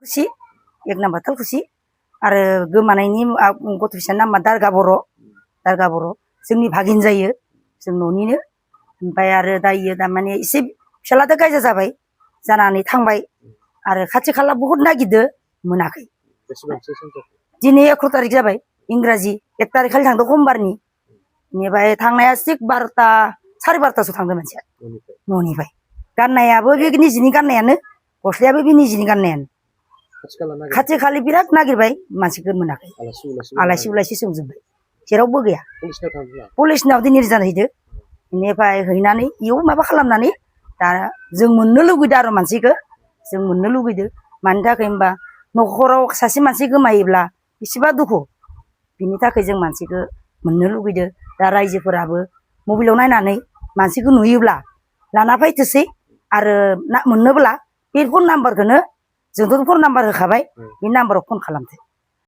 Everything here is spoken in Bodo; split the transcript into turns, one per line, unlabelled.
खुसि 1 नाम्बार थालखुसि आरो गोमानायनि गथ' फिसानि नामा दारगा बर' जोंनि भागिन जायो जों न'निनो ओमफ्राय आरो दायो दामाने एसे फिसालादा गायजा जाबाय जानानै थांबाय आरो खाथि खाला बहुत नागिरदो मोनाखै दिनै 11 तारिख जाबाय इंराजि 1 तारिख खालि थांदों समबारनि बेनिफ्राय थांनाया थिग 12ता 12:30 थांदों मानसिया न'निफ्राय गाननायाबो बे निजिनि गाननायानो गस्लायाबो बे निजिनि गाननायानो खाथि खालि बिराद नागिरबाय मानसिखौ मोनाखै आलासि उलासि सोंजोबबाय जेरावबो गैया पुलिसनाव दिनै रिजाइन हैदो बेनिफ्राय हैनानै इयाव माबा खालामनानै दा जों मोननो लुगैदो आरो मानसिखौ जों मोननो लुगैदो मानि थाखाय होनबा न'खराव सासे मानसि गोमायोब्ला बेसेबा दुखु बिनि थाखाय जों मानसिखौ मोननो लुगैदो दा रायजोफोराबो मबाइलाव नायनानै मानसिखौ नुयोब्ला लाना फैथोसै आरो मोननोब्ला बे फन नाम्बारखौनो जोंथ' फन नाम्बार होखाबाय बे नाम्बाराव फन खालामदो